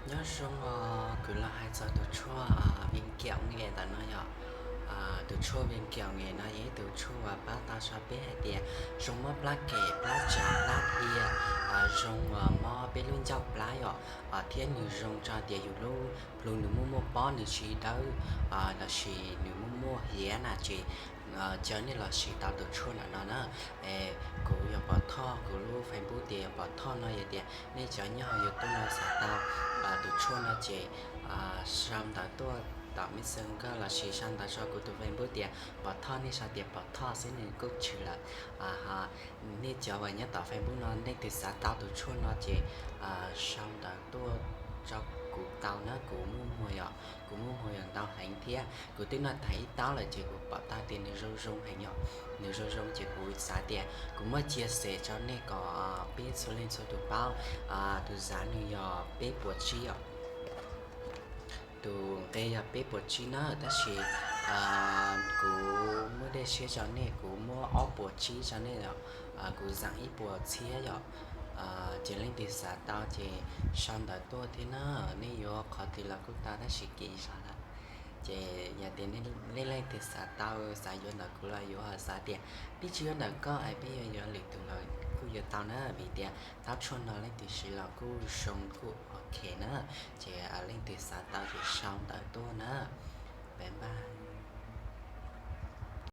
Nyob zoo os, kuv los hais txog tus tshuaj Viêm Kẹo Nghẹn ntawm no yom. Tus tshuaj Viêm Kẹo Nghẹn no yog ib tus tshuaj uas pab tau tso peb hais tias zoo mob plab kem, plab tsav, plab dhia, zoo uas mob peb lub ncauj plab yom, thiab nws zoo tso tias yus lub plhu nws muaj muaj pob nws tsis dawb, lossis nws muaj muaj hiav na ces cov nej los siv tau tus tshuaj ntawm no na. Es kuv yog Pov Thoj, kuv lub Facebook tias yog Pov Thoj no, yog tias nej cov nyob hauv YouTube no xav tau tus tshuaj no ces sau ntawv tuaj tom Messenger lossis sau ntawv rau kuv tus Facebook tias Pov Thoj, nej sau tias Pov Thoj xwb nws kuj tshwm lawm. Nej cov uas nyob tom Facebook no leej twg xav tau tus tshuaj no ces sau ntawv tuaj rau kuv tau na, kuv muaj muag yom, kuv muaj muag yom ntau heev thiab. Kuv twb noj tag ib taub lawm ces kuv pom tau tias nws zoo zoo heev yom, nws zoo zoo ces kuv xav tias kuv muab chia sẻ rau nej kom peb txhua leej txhua tus paub. Tus zav nws yog peb puas tsib os. Tus nqe yog peb puas tsib na, tab sis kuv muab dej siab rau nej, kuv muab ob puas tsib rau nej os. Kuv zaam ib puas txhiab yom. Ces leej twg xav tau ces sau ntawv tuaj thiab na, nej yuav qhov twg los kuj tau tab sis kev zog lawm. Ces yog tias nej leej twg xav tau, xav yuav ntawm kuv los yuav, xav tias peb tsis yuav ntawm koj es peb yuav yuav lwm tus los kuj yuav tau na, vim tias tab tshuaj no leej twg siv los kuj zoo kuj ok na. Ces leej twg xav tau ces sau ntawv tuaj na. Bye bye.